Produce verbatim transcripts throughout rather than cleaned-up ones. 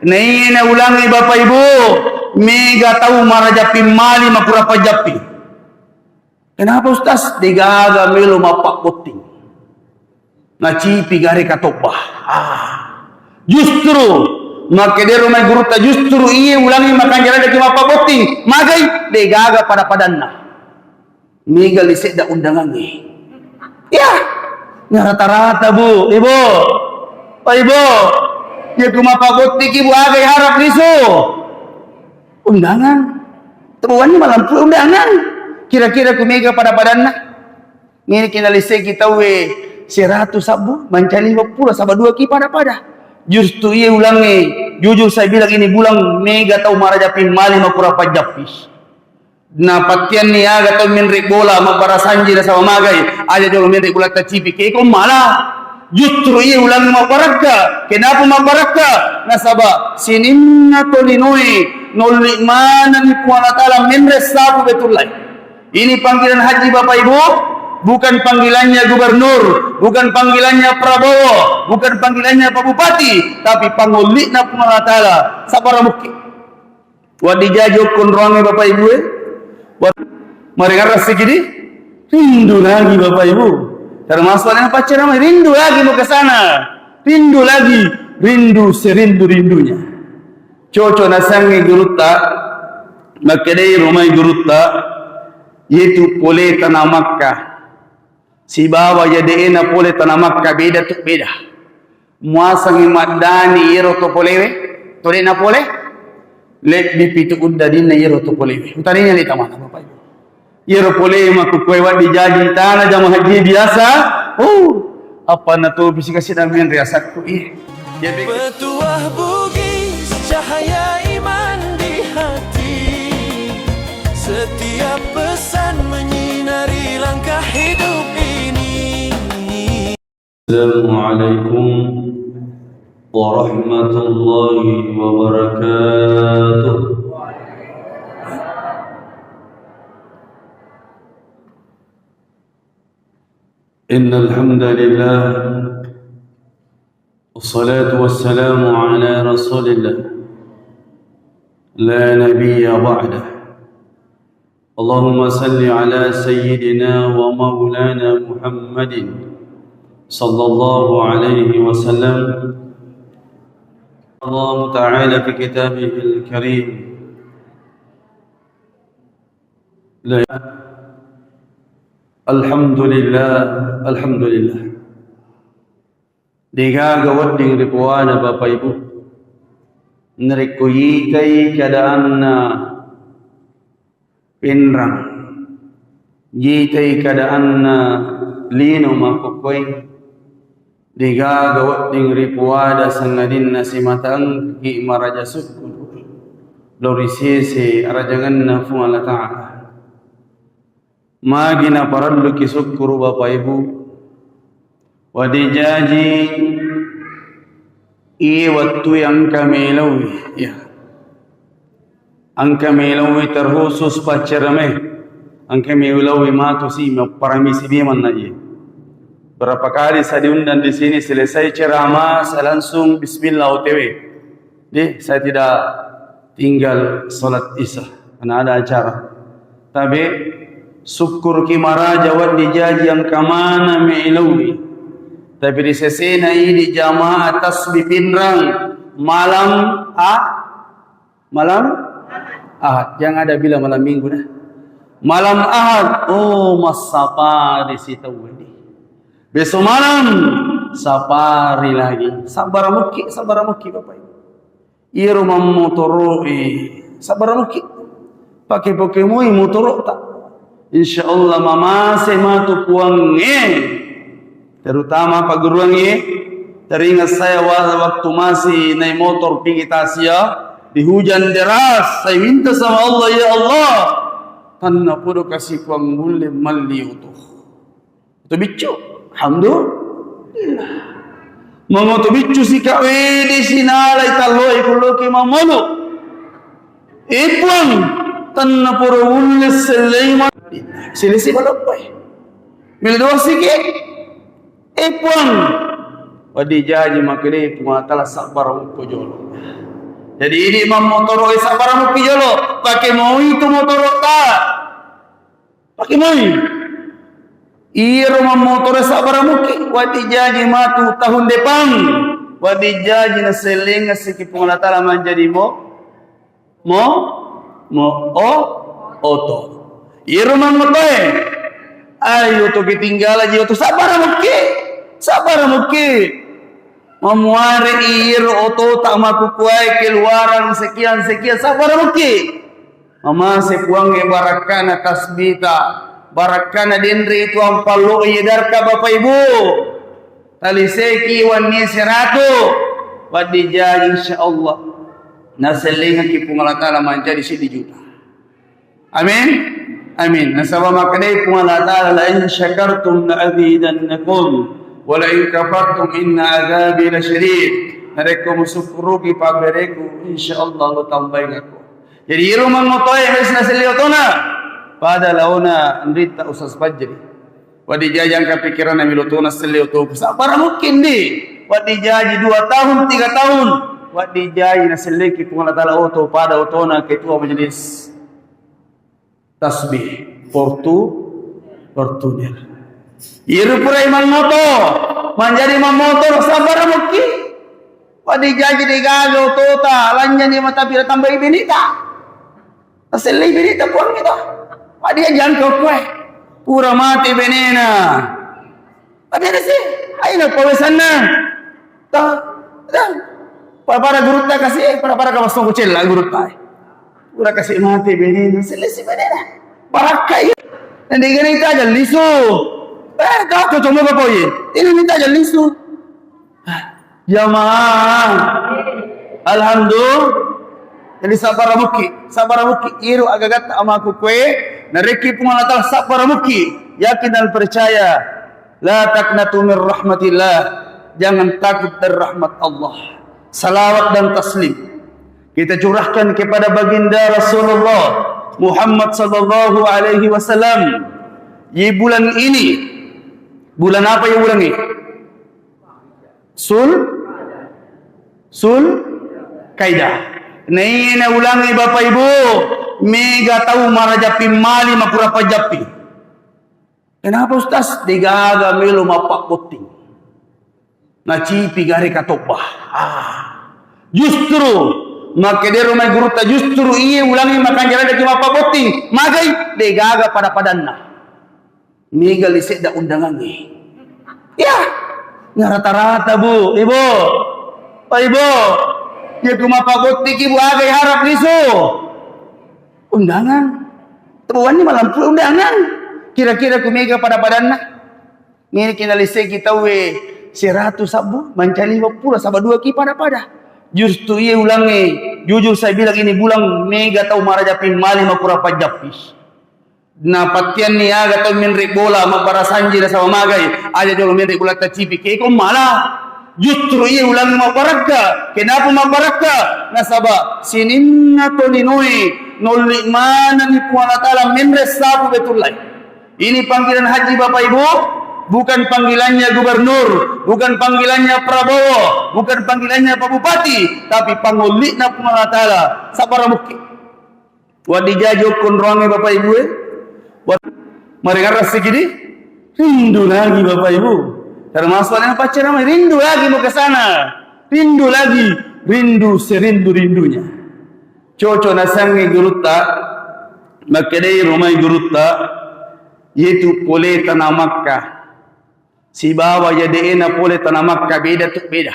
Naiya naulangi Bapak Ibu, mega tau marajapi mali makurang pajjapi. Kenapa Ustaz? Degaga melo mappabbotting. Nacipi gare katobba. Ah. Justru makkedero mai gurutta, justru iye ulangi makanjara deki mappabbotting. Magai? Degaga pada-padanna. Mega lisedda undangangnge. Ya, na rata-rata, Bu, Ibu. Oh, Ibu, ya ku mappabottiki, Bu, aga iharap lisu? Undangan. Tebuanni malampu undangan. Kira-kira ku mega pada-padanna? Ngene ki naliseki tauwe seratu sabbu, mancani lima puluh, saba dua ki pada-pada. Justru iya ulangnge, jujur saya bilang ini bulan mega tau marajapi mali makurang pajjapi. Napattianni aga tau menre bola, mabbarasanji nasaba magai, aja jolo menre bola tacipi, keko mala. Justru iya ulang mabbarakka. Kenapa mabbarakka? Nasaba sininna tolinoe nolli manenni Puang Allah Taala menre sapu Baitullahi. Ini panggilan haji Bapak Ibu, bukan panggilannya gubernur, bukan panggilannya Prabowo, bukan panggilannya Pak Bupati, tapi pangolli'na Puang Allah Taala. Sabbara mukki. Wedding jaji okkonroangnge Bapak Ibu e. Wad-, marengarra sikidi, rindu lagi Bapak Ibu. Termasuk yang pacaran, rindu lagi mau ke sana. Rindu lagi, rindu serindu-rindunya. Cocok nasangi gurutta, makkedai romai gurutta, yaitu pole tanah Makkah. Sibawa jade'na pole tanah Makkah beda tu beda. Muasangi maddani iyaro to polewe, to de'na pole, lebbi pitu uddaninna iyaro to polewe. Utarinya le tamana Bapak Ibu. Iyaro pole makkukue waddi jaji tana jamaah haji biasa. Oh, apa na to bisi kasi damen riasakku iye. Petuah Bugis, cahaya iman di hati. Setiap pesan menyinari langkah hidup ini. Assalamualaikum warahmatullahi wabarakatuh. Innal hamdalillah. Wassalatu wassalamu ala Rasulillah. La nabiyya ba'dah. Allahumma salli ala sayyidina wa maulana Muhammadin sallallahu alaihi wasallam. Allah Ta'ala fi kitabihil karim. La-, Alhamdulillah, alhamdulillah. Degaga wedding ripoada Bapak Ibu. Narekko yitai keadaanna Pinrang, yitai keadaanna lino makkokkoe, degaga wedding ripoada sangadinna simata engkaki maraja sukkuru lao ri sese arajangenna Puang Allah Ta'ala. Magi naparelluki sukkuru Bapak Ibu? Wedding jaji iye wettu engka melowi, ya. Engka melowi terkhusus pacceramae. Engka melowi matu si mapparamisi memang na iye. Berapa kali saya diundang di sini, selesai ceramah, saya langsung bismillah O T W. Jadi, saya tidak tinggal salat Isya karena ada acara. Tapi sukkuruki maraja wedding jaji engka maneng melowi. Tapi ri sesena idi jamaah tasbih Pinrang malam ah malam Ahad. Yang ada bilang malam Minggu dah. Malam Ahad, oh, massapari si tauwe di. Besok malam sapari lagi. Sabbara mukki, sabbara mukki Bapak Ibu. Iyaro mammotoro'e, sabbara mukki. Pake-pake moi motoro'ta. Insya Allah mamase matu Puangnge. Terutama pagguruangnge, teringat saya wa-, waktu masih naik motor pergi ke Tasya, di hujan deras, saya minta sama Allah, "Ya Allah, tanna podo kasih Puang mulle malli utuh." Oto biccu. Alhamdulillah. Mangoto biccu sika wede sinalai talloe kulloke mamolo. E Puang, tanna pura ulle sellei ma-, silisi maloppai. Mila doa sike. E Puang, wadi jaji makede Puang tala sabar ukko jolo. Jadi, idi mammotoro e sabbara mukki jolo, pake moi tu motoro ta. Pake moi. Iyaro mammotoro e sabbara mukki, waddi jaji matu tahun depan. Waddi jaji nasellenga siki Puang Allah Taala manjadi mo, mo, mo, o, oto. Iyaro mammoto e. Ayo to ketinggala ji oto sabbara mukki. Sabbara mukki. Mamuare iyaro oto ta makkukuae keluaran sekian-sekian sabbara mukki. Mamase Puangnge barakkana tasbita, barakkana denre itu ampallo iya darka Bapak Ibu. Taliseki wanni seratu, waddi jaji insyaallah. Nasellengaki Puang Allah Taala manjadi siddi juta. Amin. Amin. Nasaba makkedai Puang Allah Taala, "La in syakartum la azidannakum, wa la in kafartum inna adzabi lasyadid." Narekko musukkuruki pabbereku, insyaallah lo tambaingakko. Jadi, iro mangotoe wes naselli otona. Pada laona nritta Ustaz Fajri. Waddi jaji engka pikiranna melo tona selli otoku. Sabbara mukki ndi. Waddi jaji dua tahun, tiga tahun. Waddi jaji naselleki Puang Allah Taala oto pada otona ketua majelis tasbih. Portu, Portuner. Iro purai mangoto, manjadi mammotor, sabbara mukki. Waddi jaji degaga otota, lanjani mata pira tambai benita. Nasellei benita Puang itu. Waddi jaji engka kue. Pura mate benena. Tapi ada sih, aina pawesanna. Ta, ta. Pada-pada gurutta kasi, pada-pada ka massongko cella gurutta. Pura kasi mate benena, nasellei si benena. Barakka iya. Nanti gini kita aja lisu. Eh, kau cocok mau apa iya? Ini minta aja lisu. Jamaah. Alhamdulillah. Jadi sabbara mukki, sabbara mukki. Iro agagatta amaku kue, narekki Puang Allah Taala sabbara mukki. Yakin dan percaya. La taqnatu min rahmatillah. Jangan takut dari rahmat Allah. Salawat dan taslim kita curahkan kepada baginda Rasulullah Muhammad sallallahu alaihi wasallam. Di bulan ini, bulan apa ya bulan ini? Sul, Sul Kaidah. Naina ulangi Bapak Ibu, mega tau maraja pimmali makura pajappi. Kenapa Ustaz? Degaga melo mappabbotting. Nacipi gare katobba. Ah. Justru makkedero mai gurutta, justru iye ulangi makanja ladde ki mappabbotting. Magai? Degaga pada-padanna. Mega li sedda undangangnge. Ya, na rata-rata, Bu, Ibu. Oh, Ibu, ya ku mappabottiki, Bu, aga iharap lisu? Undangan. Tebuanni malampu undangan. Kira-kira ku mega pada-padanna? Ngene ki nalisseki tauwe seratu sabbu, mancaji lima pulo, saba dua ki pada-pada. Justru iye ulangnge, jujur saya bilang ini bulan mega tau maraja pimmali makura pajappi. Napattianni aga tau menre bola, mabbarasanji nasaba magai, aja jolo menre bola tacipi, keko mala. Justru iye ulang mabbarakka. Kenapa mabbarakka? Nasaba sininna tolinoe nolli manenni Puang Allah Taala menre sapu Baitullahi. Ini panggilan haji Bapak Ibu, bukan panggilannya gubernur, bukan panggilannya Prabowo, bukan panggilannya Pak Bupati, tapi pangolli'na Puang Allah Taala. Sabbara mukki. Wedding jaji okkonroangnge Bapak Ibu e. Wad-, marengarra sikidi, rindu lagi Bapak Ibu. Termasuk alena pacceramai, rindu lagi mau ke sana. Rindu lagi, rindu serindu-rindunya. Cocok nasangi gurutta, makkedai romai gurutta, yaitu pole tanah Makkah. Sibawa iya de'na pole tana Makkah, beda tu, beda.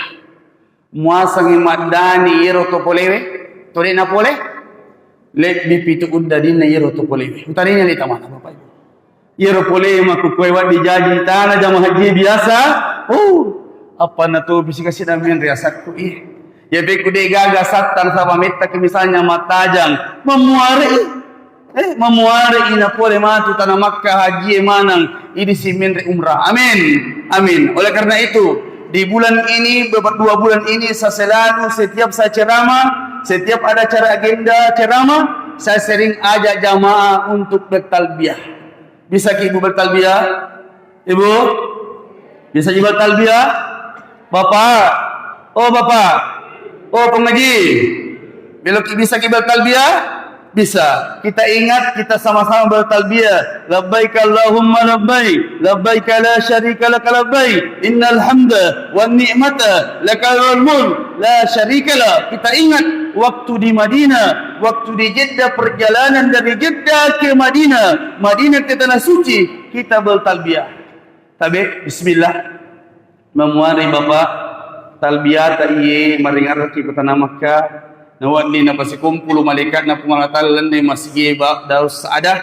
Muasangi maddani iyaro to polewe, to de'na pole, lebbi pitu uddadinna iyaro to polewe. Utanina le tamana, Bapak Ibu. Iyaro pole makkukue wedding jaji tana jamaah haji biasa. Oh, appanna topi sikasi damen riasakku, iya. Ya, pekku de' gaga sattang, saba mettaki misalnya mattajang, mammuarei, eh, mammuarei napole matu tana Makkah hajie maneng, idi si menre umrah. Amin. Amin. Oleh karena itu, di bulan ini, beberapa dua bulan ini, saya selalu setiap saya ceramah, setiap ada acara agenda ceramah, saya sering ajak jamaah untuk bertalbiyah. Bisa ki Ibu bertalbiyah? Ibu? Bisa juga bertalbiyah? Bapak? Oh, Bapak? Oh, pengaji? Meloki bisa ki bertalbiyah? Bisa. Kita ingat, kita sama-sama bertalbiyah. Labbaik Allahumma labbaik. Labbaik la syarika laka labbaik. Innal hamda wan ni'mata laka wal mulk la syarika la. Kita ingat waktu di Madinah, waktu di Jeddah, perjalanan dari Jeddah ke Madinah, Madinah ke Tanah Suci, kita bertalbiyah. Tabe, bismillah. Mamuare Bapak, talbiyata iye maringarraki ko tana Makkah, nawedding napasikumpulu malaikatna Puang Allah Ta'ala lalenna masigi ba Darus Sa'adah,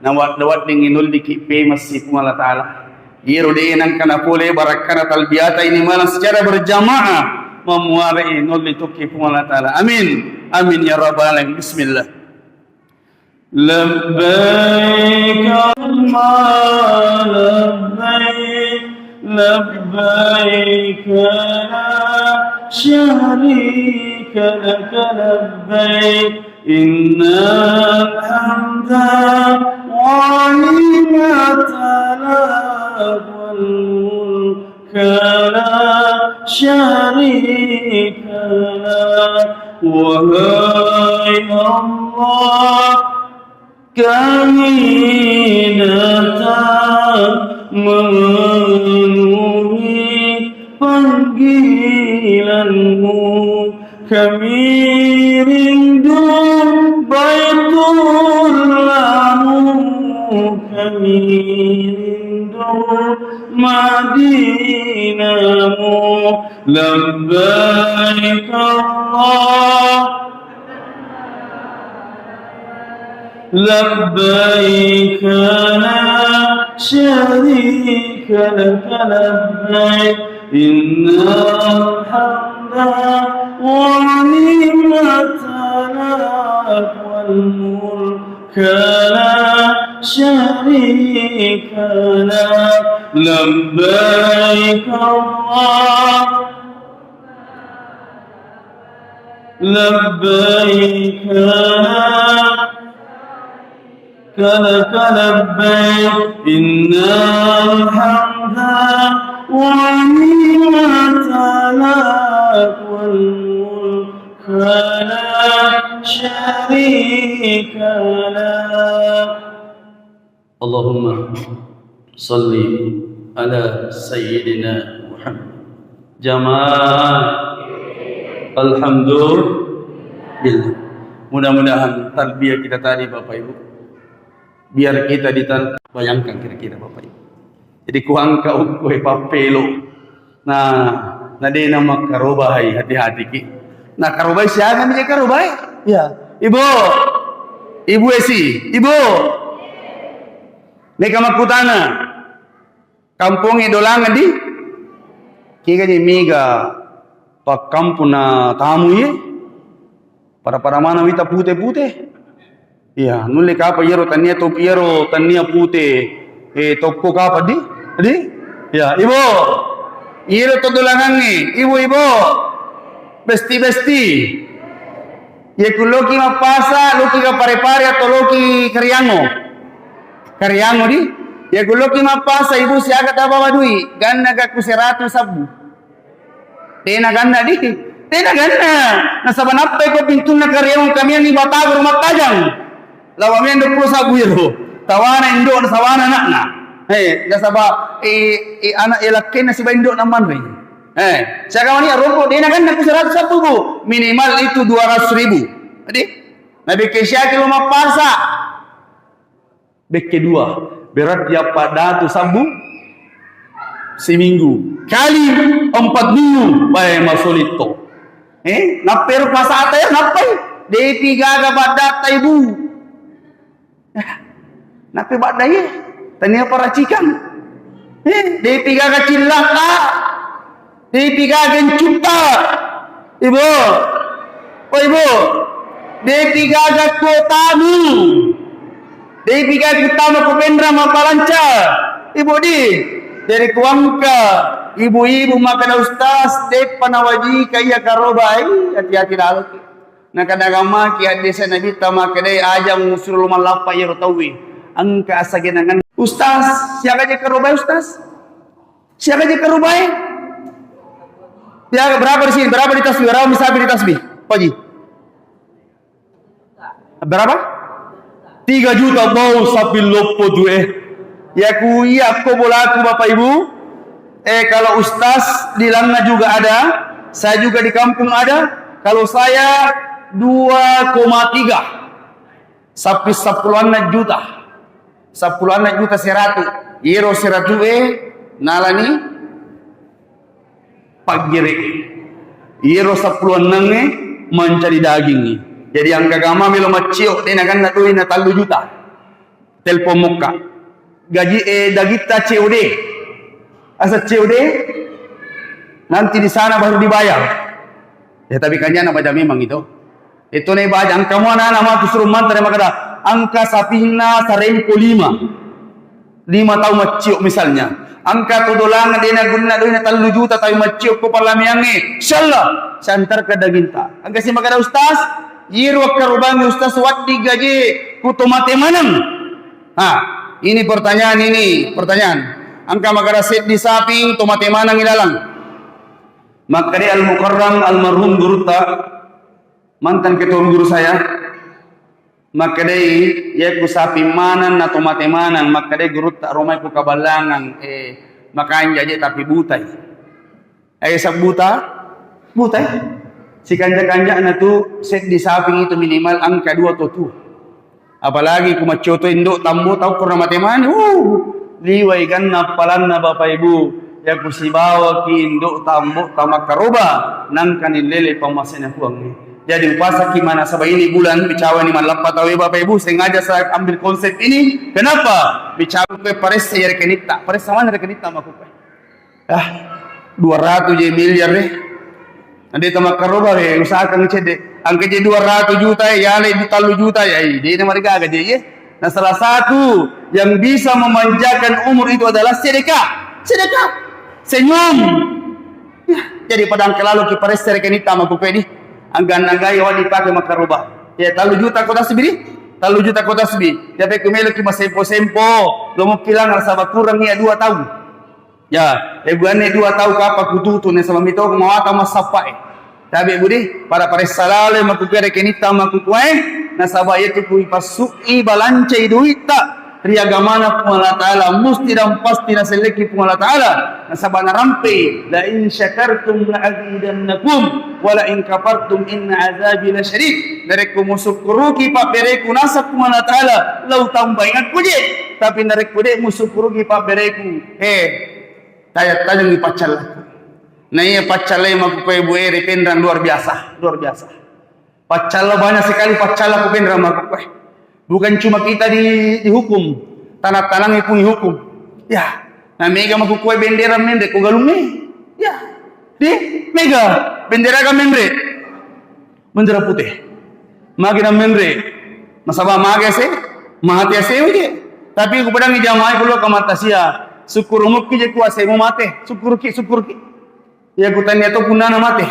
nawa-, nawedding inulliki pe massi Puang Allah Ta'ala. Iyero de nengka napole barakkana talbiyata ini malah secara berjamaah, mamuare inulli tokki Puang Allah Ta'ala. Amin. Amin ya rabbal alamin. Bismillah. لبيك اللهم لبيك، لبيك لا شريك لك لبيك، إن الحمد والنعمة لك والملك لا شريك لك. وهاي الله kaminata memenuhi panggilanmu. Kami rindu Baitullahmu, kami rindu Madinahmu. Labbaik Allah, labbaik la syarika laka labbaik, innal hamda wan ni'mata laka wal mulka la syarika lak. Labbaik Allah, labbaik la syarika laka labbaik, innal hamda wan ni'mata laka wal mulka la syarika lak. Allahumma salli ala sayyidina Muhammad. Jamaah, alhamdulillah. Mudah-mudahan talbiyah kita tadi, Bapak Ibu, biar kita ditan-, bayangkan kira-kira, Bapak Ibu. Jadi, kuangka ukkoe pappelo. Nah, na de na makkarobai, hati-hati ki. Nah, karobai siaga mi je karobai? Ya. Ibu. Ibu Esi, Ibu. Meka makkutana. Kampongnge Dolangan di? Kega je mega pakkampuna tamu ye? Pada-pada mana wita pute-pute? Iya, nulle kapa iyaro tania topi iyaro tania pute, eh, tokko kapa di? Di? Ya, Ibu. Iyaro to Dolangangnge, Ibu, Ibu. Besti-besti. Iya ku loki mappasa, loki ka Pare-Pare atau loki Kariango? Kariango di? Iya ku loki mappasa, Ibu siaga tabawa dui? Ganna gakku seratu sabbu. Tena ganna di? Tena ganna. Nasaba nappai ko pintunna Kariango kamianni bataguru mattajang. Lawa mendo pulo sabbu iro. Tawana indo na sawana anakna. Eh, nasaba, eh, eh, anak, eh, lakkenna siba indo na manre. Eh, siaga mani arompo, dena ganna ku seratu sabbu, Bu. Minimal itu dua ratus ribu. Jadi, nabi kesiaki lo mappasa. Bekke dua, berarti appaddatu sabbu seminggu kali empat minggu, bae masolitto. Eh, nappero pasata ya, nappai. Depi gaga baddatta, Ibu. Nappai baddaye, tania paracikang. Eh, depi gaga cillata. Depi gaga incutta, Ibu. Oh, Ibu. Depi gaga kuotamu. Depi gaga kuttama ku penra mappalanca. Ibu di. Jadi kuangka ibu-ibu makkeda, Ustaz, deppa nawajika iya karobai, hati-hati laloki. Nakada gamaki haddese Nabitta makkedai, aja musuru lumallappa iyaro tauwe. Engka asagenangan. Ustaz, siaga je karobai, Ustaz? Siaga je karubae? Ya, berapa di sini? Berapa di tasbih? Berapa misabi di tasbih? Paji. Berapa? Tiga juta, bau, sapi loppo tu, eh. Ya ku iya ko bolaku, Bapak Ibu. Eh, kalau ustaz di Langnge juga ada, saya juga di kampung ada. Kalau saya dua koma tiga, sapi sepuluh anak juta. Sepuluh anak juta seratus. Iro seratus, eh, nalani paggere'e. Iyero seppulo ennengnge mancari dagingngi. Jadi engka gama melo maccio, de naganna doi na tallu juta. Telpon mokka. Gaji, eh, dagitta C O D. Asa C O D? Nanti di sana baru dibayar. Ya, tapi kanjana baja memang itu. Itu ne baja, engka mua anak-anak matu suruh mantar, makkeda, engka sapinna sarempo lima. Lima tau maccio misalnya. Engka tu dolang de nagunna doina tallu juta, tapi maccio ko parlameangnge. Insyaallah, santar ke daginta. Engka si makkeda, "Ustaz, iyero akkarobangnge Ustaz, waddi gaji ku to mate maneng." Ha, ini pertanyaan, ini pertanyaan. Engka makkeda seddi saping to mate maneng ilalang. Makkeda Al Mukarram almarhum gurutta, mantan ketua guru saya, makkedai, "Iya ku sapi maneng na to mate maneng," makkedai gurutta, "romai ku kaballangang, eh, makanja je tapi butai." Eh, sabbuta? Butai. Sikanja-kanjana tu seddi sapi itu minimal engka dua to tu. Apalagi ku maccoto indo tambo tau kurang mate mani. Uh, liwai ganna palanna Bapak Ibu. Ya ku sibawaki indo tambo tamakkaroba, nangka nilele pammasena Puangnge. Jadi upasaki mana saba ini bulan bicawa ni mallappa tawe Bapak Ibu, sengaja saya ambil konsep ini. Kenapa? Bicawa kue paressa ya rekenitta. Paressa mana rekenitta maku kue? Ah, dua ratus je miliar deh. Ande tamakkaroba deh, usahakan cedde. Angka je dua ratus juta ya, yale di tallu juta ya, ih, de na marigaga je, ye. Nah, salah satu yang bisa memanjangkan umur itu adalah sedekah. Sedekah. Senyum. Ya, jadi pada angka lalu ki paressa rekenitta maku kue di. Angga-angga ya wadi pake makkaroba. Ya, tallu juta ko tasbi di. Tallu juta ko tasbi. Ya, pe ku melo ki masempo-sempo. Lomo kilang rasa bakurang ya dua tahun. Ya, eguanne dua tau kapa kututu, nasaba mito mawata massappae. Tabe budi, pada paressa lale makkukue rekenitta makkukue, nasaba iyatu ku ipassu'i balancai duitta ri agamana Puang Allah Ta'ala, musti dan pasti naselleki Puang Allah Ta'ala, nasaba narampei, "La in syakartum la azidannakum, wa la in kafartum inna azabi lasyadid." Narekko musukkuruki pabbereku naseng Puang Allah Ta'ala, lau tambaingakku je, tapi narekko de musukkuruki pabbereku, he, Tajang-tajangi paccallaku. Nah, iya paccallai makkukue Bu Eri Penrang luar biasa, luar biasa. Paccalla banyak sekali paccalla ku Penrang makkukue. Bukan cuma kita di, dihukum, tanah-tanahnya pun dihukum. Ya, nah mega makkukue bendera menre ko galungnge. Ya, di mega bendera kan menre. Bendera putih. Magi na menre. Nasaba magi ase, mate ase je. Tapi ku pedangi jamaah ku lo kamata sia. Syukur mukki je ku ase mu mate. Syukurki, syukurki. Ya ku tanya to punnana mate.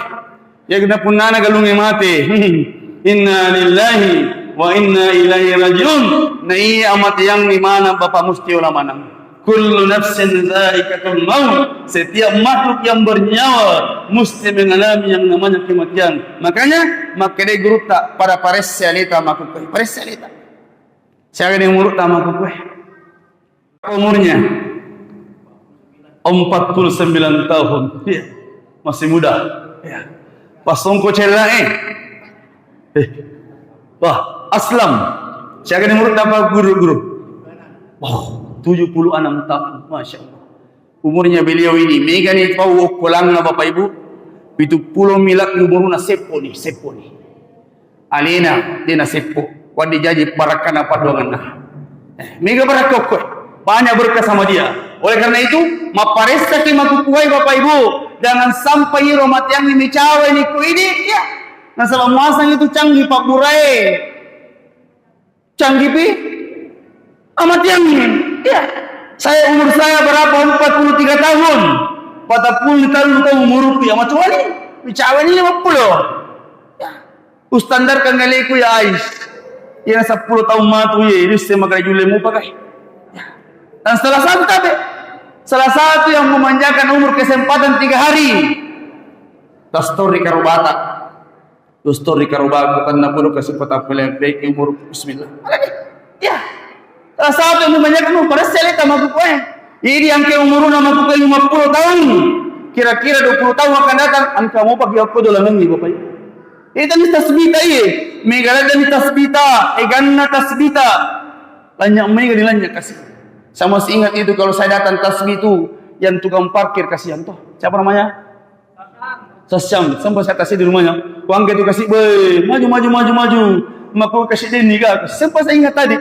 Ya ku na punnana galungnge mate. Inna lillahi wa inna ilaihi rajiun. Na iya amate yang ni mana bapak musti ola manang. Kullu nafsin dzaiqatul maut, setiap makhluk yang bernyawa mesti mengalami yang namanya kematian. Makanya, makkedai gurutta, pada paresse aleta makkukue, paresse aleta. Siaga ni umurutta makkukue? Umurnya empat puluh sembilan tahun. Iya. Masih muda. Ya. Pas songko cella, eh. Eh. Wah, Aslam. Siaga ni umur apa guru-guru? Wah, tujuh puluh enam tahun. Masya Allah. Umurnya beliau ini. Mega ni pau okkolanna Bapak Ibu. Pitu pulo milak umurna seppo ni, seppo ni. Alena, dena seppo. Waddi jaji barakkana paddoangenna. Eh, mega barakka okkoe. Banyak berkah sama dia. Oleh karena itu, mapparessaki makkukuai Bapak Ibu. Jangan sampai iro mateangngi micawa ni ko ini, ya. Nasaba muasang itu canggih pabburae. Canggih pi. Amatiangngi. Ya. Saya umur saya berapa? Empat puluh tiga tahun. Patappulo tahun tahu umurku ya macuali. Micawa ni lima puluh. Ya. Ustandarkan ngaleku ya Ais. Iya seppulo taung matu ye, risse makale julle mupa kai. Ya. Dan salah satu tabe. Salah satu yang memanjangkan umur kesempatan tiga hari. Tastori karobata. Dustur ri karobaku, tenna polo kasi patappelepeki umur, bismillah. Alani. Ya. Salah satu yang banyak nu pada saya lihat sama aku, eh. Jadi yang ke umur nama aku ke lima puluh tahun, kira-kira dua puluh tahun akan datang, engka mopa ki okko dolangengngi, Bapak Ibu. Itu ni tasbita, iya. Mega ada ni tasbita, eganna tasbita. Lanynya mega ni lanynya kasi. Sama masih ingat itu kalau saya datang tasbih itu yang tukang parkir kasihan tuh. Siapa namanya? Sasyam, sampai saya kasih di rumahnya. Uang itu kasih, "Boy, maju, maju, maju, maju." Maka kasih dia nikah. Sampai saya ingat tadi.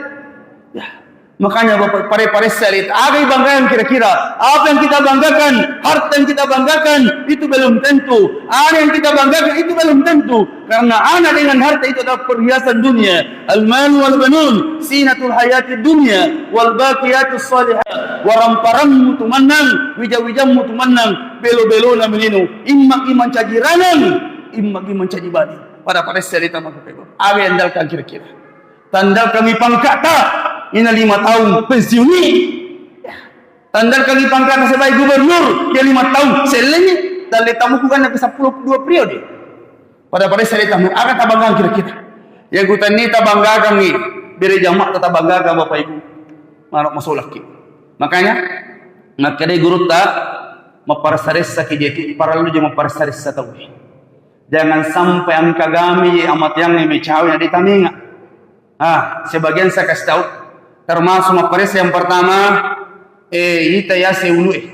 Ya. Makanya Bapak, pare-pare sekali, apa yang banggakan kira-kira? Apa yang kita banggakan? Harta yang kita banggakan itu belum tentu. Anak yang kita banggakan itu belum tentu. Karena anak dengan harta itu adalah perhiasan dunia. Al-mal wal banun zinatul hayatid dunya wal baqiyatus shalihat. Waramparammu tu mennang, wija-wijammu tu mennang, belo-belona melino. Imma-, imma mancaji ranang, imma-, imma mancaji bali. Pada-pada sekali tamu. Apa yang andalkan kira-kira? Tandalkami pangka'ta, ina lima tahun pensiuni. Tandalkami pangka'ta sebagai gubernur, ya lima tahun sellengi, dalle tamuku kan ke sepuluh dua periode. Pada-pada saya tamu, aga tabanggakan kira-kira? Ya gutanni tabanggakan ni, bere jamaah tabanggakan Bapak Ibu. Manuk masolakki. Makanya, makkedai gurutta, mapparessa-ressaki jeki, parellu je mapparessa-ressa tau. Jangan sampai engka gami ye amateang ye mecawe na de tamenga. Ah, sebagian saya kasih tahu, termasuk mapparessa yang pertama, eh, ita yase ulu eh.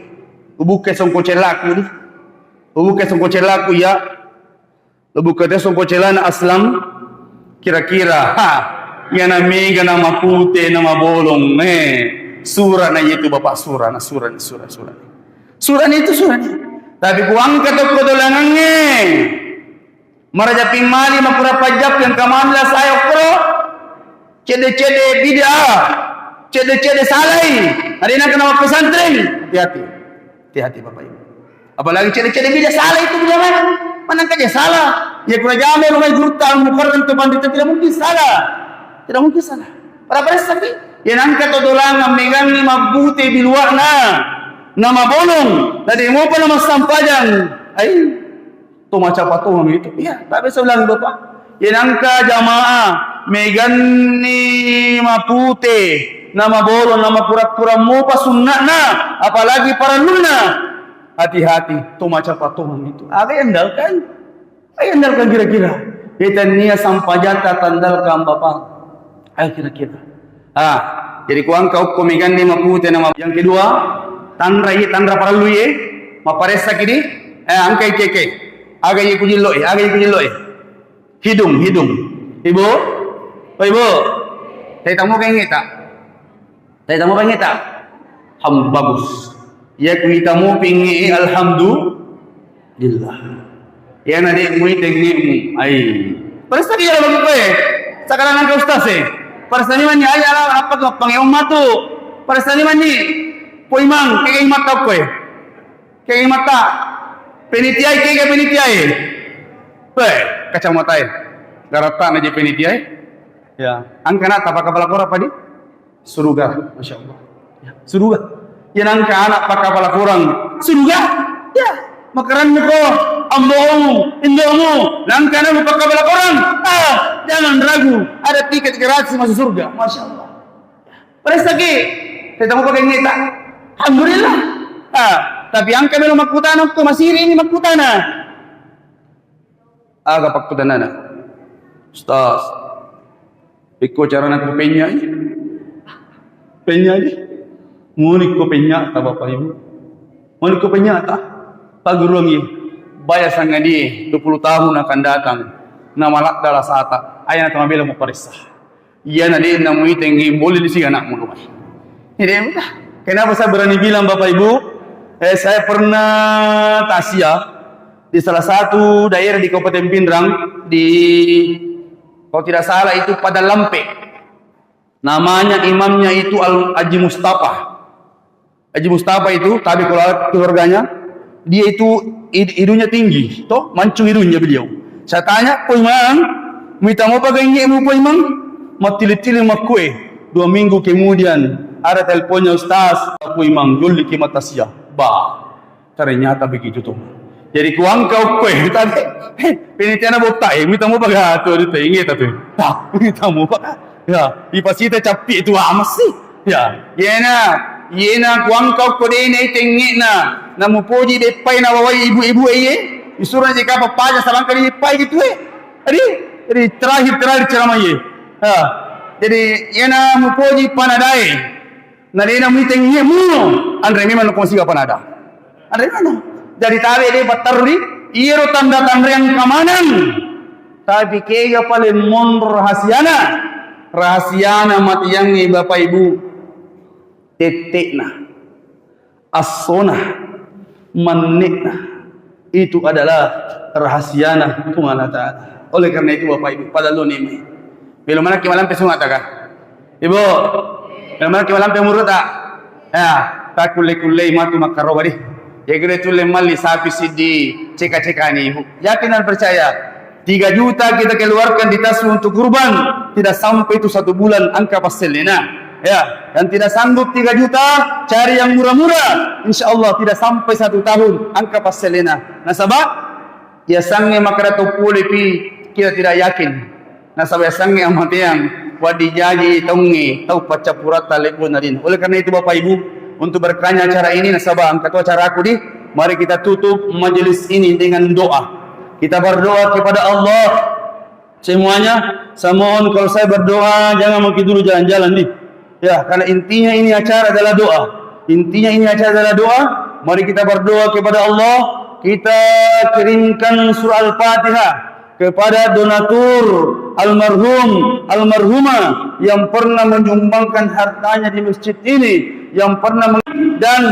Ubuke songko celaku ni. Ubuke songko celaku ya. Ubuke te songko celana Aslam. Kira-kira, ha, yana mega nama pute, nama bolong, eh. Surana itu Bapak, surana, surana, surana, surana. Surana itu surana. Tapi kuangka tokko dolangangnge. Maraja pimmali makura pajjappi engka mamla saya okkoro. Cedde-cedde bid'ah. Cedde-cedde salai. Ada yang kena pesantren. Hati-hati. Hati-hati Bapak Ibu. Apalagi cedde-cedde bid'ah, salah itu bid'ah mana? Mana engka je salah? Ya kura jame rumah gurutta Al-Mukarram tu pandita tidak mungkin salah. Tidak mungkin salah. Pada pada sapi. Ya nangka to dolangan megangi mabbute biluakna. Nama bolong. Tadi mau pernah massampajang. Ai. To macapa to mami itu. Iya, tak bisa ulangi Bapak. Iya nangka jamaah meganni mapute, nama bolo, nama pura-pura mopa sunna'na, apalagi parellunna. Hati-hati, to macapa to mami itu. Aga andalkan? Aga andalkan kira-kira? Iya tania sampajata tandalkan Bapak. Ayo kira-kira. Ah, jadi kuangka okko meganni mapute nama. Yang kedua, tanra ye, tanra parellu ye, maparessa kidi, eh, angkai keke. Aga ye kujillo eh, aga ye kujillo eh. Hidung, hidung. Ibu? Oh, Ibu. Tadi tamu kayak ngeta. Tadi tamu kayak ngeta. Ham bagus. Ya ku ita mupingngi, alhamdulillah. Iyana de' muitengngemu. Ai. Paressa ki jolo bagi koe. Sekarang engka ustaz e. Paressa ni mani, ai, ala apa tu pangeong matu. Paressa ni mani. Poimang, kege matta koe. Kege matta. Penitiai, kege penitiai. Weh, kacamata e. Garatta na je penitiai. Ya, angka na tapaka pala kora padi. Suruga, Masya Allah. Ya, suruga. Ya nangka anak pakapala kurang. Suruga? Ya. Makarannu ko, ambomu, indomu, nangka anak pakapala kurang. Ah, jangan ragu. Ada tiket gratis masuk surga. Masya Allah. Pada saki. Saya tahu pakai ngeta. Alhamdulillah. Ah, tapi angka melo makkutana ko masiri ini makkutana. Aga pakkutanana? Ustaz, ikko carana ku pennyai? Pennyai? Muni ko pennyata, Bapak Ibu. Muni ko pennyata. Pagguruangngi, baya sangadie, dua puluh tahun akan datang. Namaladda lasata. Ayana tamabela muparessa. Iyana de'na muitengngi boleh di sini anakmu rumah. Ini dia, kenapa saya berani bilang Bapak Ibu? Eh, saya pernah takziah di salah satu daerah di Kabupaten Pinrang, di, kalau tidak salah itu Padang Lampe. Namanya imamnya itu Al Haji Mustafa. Haji Mustafa itu, tapi kalau keluarganya, dia itu id-, hidungnya tinggi, toh, mancung hidungnya beliau. Saya tanya, "Poimang, mita mau pakai mu Poimang?" Matili-tili makkue. Dua minggu kemudian, ada teleponnya, "Ustaz, Poimang, jolli ki mata sia." Bah, ternyata begitu tuh. Jadi kuangka okko e, tadi, eh, penitiana botta e, mita mo baga tu, di te, inge ta tu. Ta, mita mo baga. Ya, ipasita cappi tu amas sih. Ya, yena, yena kuangka okko de na itengnge na, namupoji beppai na wawai ibu-ibu e ye. Isura je kapa paja salangka di beppai gitu e. Jadi, jadi terakhir, terakhir ceramah ye. Ha. Jadi, yena mupoji panadae. Na dena muiteng iya muno, anre memang ko siga panada. Anre memang. Jadi tabe de patterri, iyaro tanda-tanda yang kamanang. Tapi kega paling monro rahasiana? Rahasiana matiangnge Bapak Ibu. Tette'na. Assona, manne'na, itu adalah rahasiana Puang Allah Ta'ala. Oleh karena itu, Bapak Ibu, pada lo neme. Belo mana ki malampe sunga taka? Ibu, belo mana ki malampe muruta? Ya, tak kulle-kulle matu makaroba di. Ya kira tulle malli sapi sidi ceka-ceka ni, Ibu. Yakin dan percaya. Tiga juta kita keluarkan di tasmu untuk kurban, tidak sampai itu satu bulan angka passellena. Ya, yang tidak sanggup tiga juta, cari yang murah-murah. Insya Allah tidak sampai satu tahun angka passellena. Nasaba, ya sange makara tau pole pi, kita tidak yakin. Nasaba, ya sange amateang, wadi jaji tonge, tau paccappurata lebbona din. Oleh karena itu, Bapak Ibu, untuk berkahnya acara ini, nasaba angka tu acara aku di, mari kita tutup majelis ini dengan doa. Kita berdoa kepada Allah. Semuanya, saya mohon kalau saya berdoa, jangan mungkin dulu jalan-jalan nih. Ya, karena intinya ini acara adalah doa. Intinya ini acara adalah doa. Mari kita berdoa kepada Allah. Kita kirimkan surah Al-Fatihah kepada donatur almarhum, almarhumah yang pernah menyumbangkan hartanya di masjid ini, yang pernah meng- dan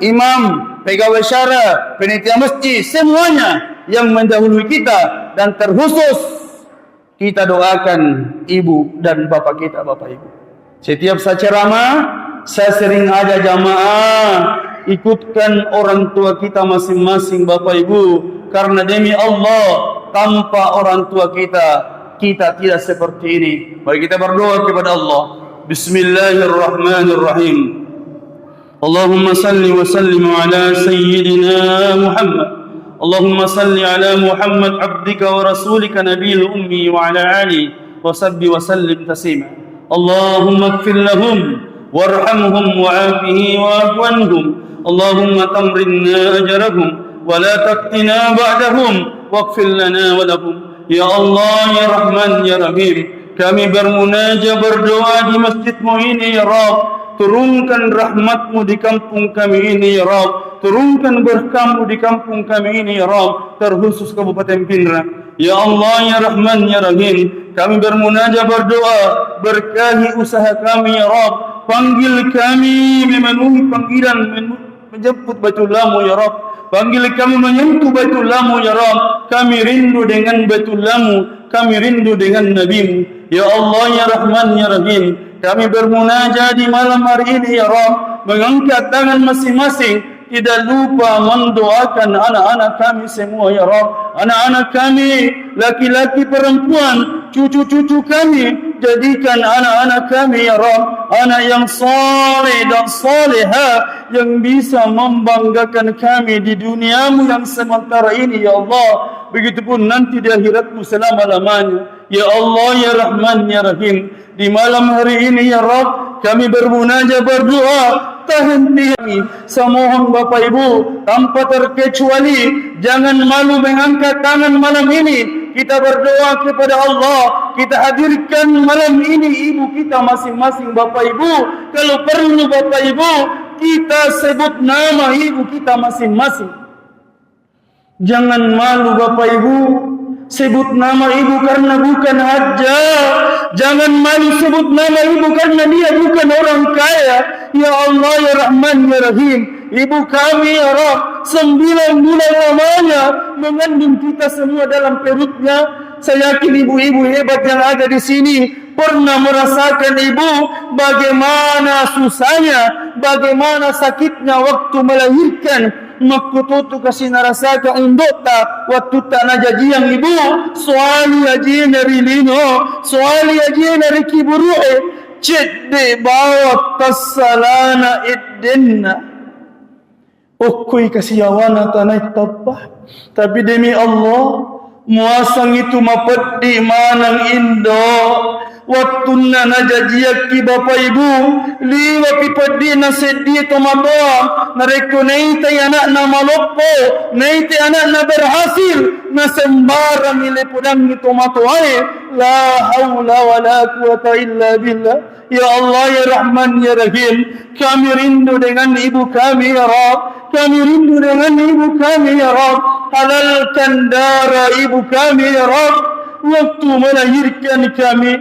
imam, pegawai syara, panitia masjid, semuanya yang mendahului kita, dan terkhusus kita doakan ibu dan bapak kita, Bapak Ibu. Setiap saya ceramah, saya sering ajak jamaah ikutkan orang tua kita masing-masing, Bapak Ibu, karena demi Allah, tanpa orang tua kita, kita tidak seperti ini. Mari kita berdoa kepada Allah. Bismillahirrahmanirrahim. اللهم صل وسلم على سيدنا محمد. اللهم صل على محمد عبدك ورسولك نبي الأمي وعلى آله وصحبه وسلم تسليما. اللهم اغفر لهم وارحمهم وعافهم واعف عنهم. اللهم تمرنا أجرهم ولا تفتنا بعدهم واغفر لنا ولهم. Ya Allah, ya Rahman, ya Rahim, kami bermunajat, berdoa di masjidmu ini, ya Rabb. Turunkan rahmatmu di kampung kami ini, ya Rabb. Turunkan berkahmu di kampung kami ini, ya Rabb. Terkhusus Kabupaten Pinrang. Ya Allah, ya Rahman, ya Rahim, kami bermunajat, berdoa, berkahi usaha kami, ya Rabb. Panggil kami memenuhi panggilan, menu- menjemput Baitullahmu, ya Rabb. Panggil kami menyentuh Baitullahmu, ya Rabb. Kami rindu dengan Baitullahmu. Kami rindu dengan Nabimu. Ya Allah, ya Rahman, ya Rahim. Kami bermunajat di malam hari ini, ya Rabb. Mengangkat tangan masing-masing. Tidak lupa mendoakan anak-anak kami semua, ya Rabb. Anak-anak kami, laki-laki, perempuan, cucu-cucu kami, jadikan anak-anak kami, ya Rabb, anak yang saleh dan salehah, yang bisa membanggakan kami di duniamu yang sementara ini, ya Allah. Begitupun nanti di akhiratmu selama-lamanya. Ya Allah, ya Rahman, ya Rahim, di malam hari ini, ya Rabb, kami bermunajat, berdoa, tahan kami. Semohon Bapak Ibu, tanpa terkecuali, jangan malu mengangkat tangan malam ini. Kita berdoa kepada Allah, kita hadirkan malam ini ibu kita masing-masing, Bapak Ibu. Kalau perlu, Bapak Ibu, kita sebut nama ibu kita masing-masing. Jangan malu, Bapak Ibu. Sebut nama ibu karena bukan hajat. Jangan malu sebut nama ibu karena dia bukan orang kaya. Ya Allah, ya Rahman, ya Rahim. Ibu kami, ya Rabb, sembilan bulan lamanya mengandung kita semua dalam perutnya. Saya yakin ibu-ibu hebat yang ada di sini pernah merasakan, ibu, bagaimana susahnya, bagaimana sakitnya waktu melahirkan. Makkututu kasi narasaka indo'ta wattutta najajiang ibu, soali ajina ri lino, soali ajina ri kiburu'e, cedde bawa tassalana eddenna. Okkoi kasiyawana tanae tappa, tapi demi Allah, muasangngi tu mapeddi maneng indo. Wettunna najajiakki bapa ibu, liwe'pi peddina seddie tomatoa, narekko naitai ana'na maloppo, naitai ana'na berhasil, nasembarangngi lepodangngi tomatoae. La haula wala quwata illa billah. Ya Allah, ya Rahman, ya Rahim, kami rindu dengan ibu kami, ya Rabb. Kami rindu dengan ibu kami, ya Rabb. Halalkan darah ibu kami, ya Rabb. Waktu melahirkan kami,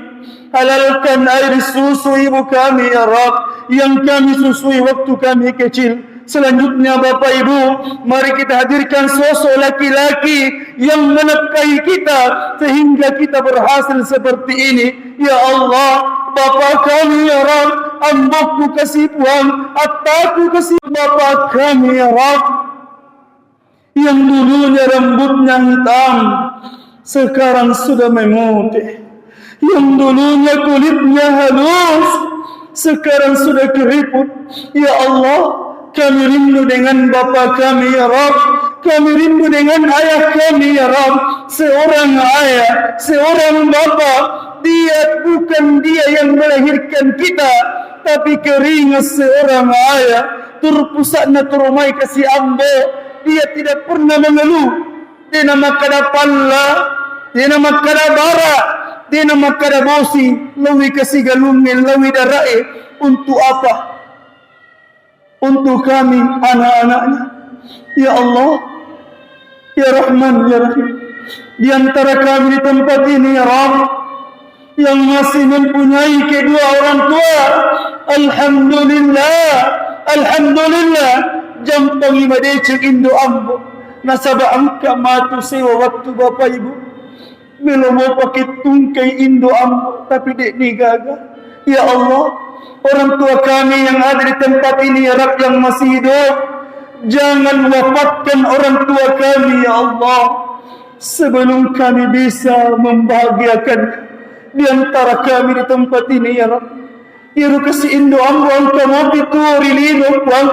halalkan air susu ibu kami, ya Rabb, yang kami susui waktu kami kecil. Selanjutnya, Bapak Ibu, mari kita hadirkan sosok laki-laki yang menafkahi kita sehingga kita berhasil seperti ini. Ya Allah, bapa kami, ya Rabb, amboku kasi Puang, attaku kasi bapa kami, ya Rabb. Yang dulunya rambutnya hitam, sekarang sudah memutih. Yang dulunya kulitnya halus, sekarang sudah keriput. Ya Allah, kami rindu dengan bapa kami, ya Rabb. Kami rindu dengan ayah kami, ya Rabb. Seorang ayah, seorang bapa, dia bukan dia yang melahirkan kita, tapi keringat seorang ayah. Tur pusa'na turomai kasi ambo, dia tidak pernah mengeluh. Dena makkada palla, dena makkada bara, dena makkada bosi, lawi kasi galungnge, lawi darae. Untuk apa? Untuk kami, anak-anaknya. Ya Allah, ya Rahman, ya Rahim. Di antara kami di tempat ini, ya Rabb, yang masih mempunyai kedua orang tua, alhamdulillah, alhamdulillah, jampangi madeceng indo ambo. Nasaba engka matu sewa waktu bapa ibu. Melo mopa kittungkai indo ambo, tapi de'ni gaga. Ya Allah, orang tua kami yang ada di tempat ini, ya Rabb, yang masih hidup, jangan wafatkan orang tua kami, ya Allah. Sebelum kami bisa membahagiakan di antara kami di tempat ini, ya Rabb. Iyaro kasi indo ambo engka mopi tuo ri lino, Puang.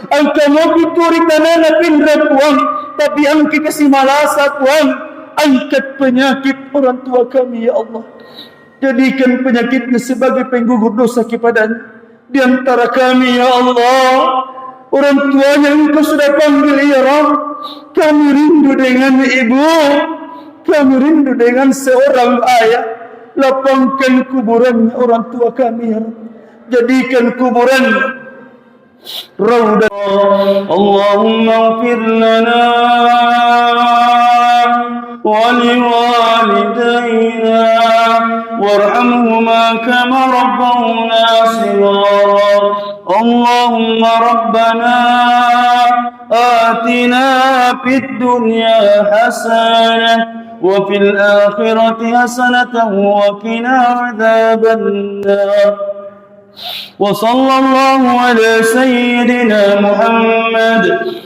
Engka mopi tuo ri tanana pinra, Puang. Tapi engka kasi malasa, Puang. Angkat penyakit orang tua kami, ya Allah. Jadikan penyakitnya sebagai penggugur dosa kepadanya. Di antara kami, ya Allah, orang tuanya Engkau sudah panggil, ya Rabb. Kami rindu dengan ibu. Kami rindu dengan seorang ayah. Lapangkan kuburannya orang tua kami, ya Rabb. Jadikan kuburannya raudhah. اللهم اغفر لنا ولوالدينا وارحمهما كما ربونا صغارا. اللهم ربنا آتنا في الدنيا حسنة وفي الآخرة حسنة وقنا عذاب النار. وصلى الله على سيدنا محمد.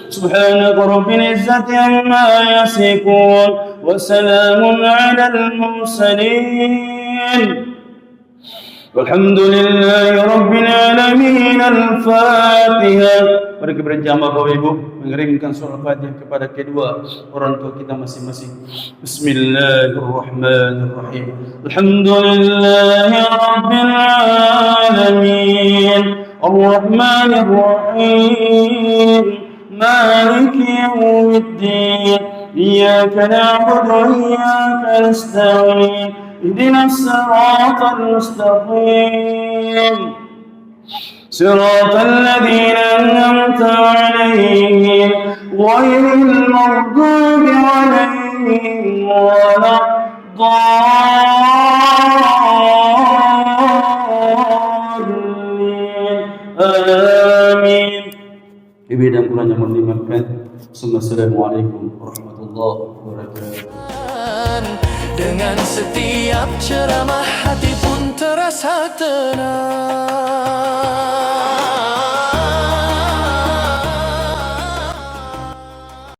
سبحان رب العزة عما يصفون. وسلام على المرسلين. والحمد لله رب العالمين. الفاتحة. Mari kita berjamaah, Bapak Ibu, mengirimkan surah Fatihah kepada kedua orang tua kita masing-masing. بسم الله الرحمن الرحيم. الحمد لله رب العالمين. الرحمن الرحيم. مالك يوم الدين. إياك نعبد وإياك نستعين. اهدنا الصراط المستقيم. صراط الذين أنعمت عليهم غير المغضوب عليهم ولا الضالين. آمين. Lebih dan kurangnya mohon dimaafkan. Assalamualaikum warahmatullahi wabarakatuh. Dengan setiap ceramah, hati pun terasa tenang.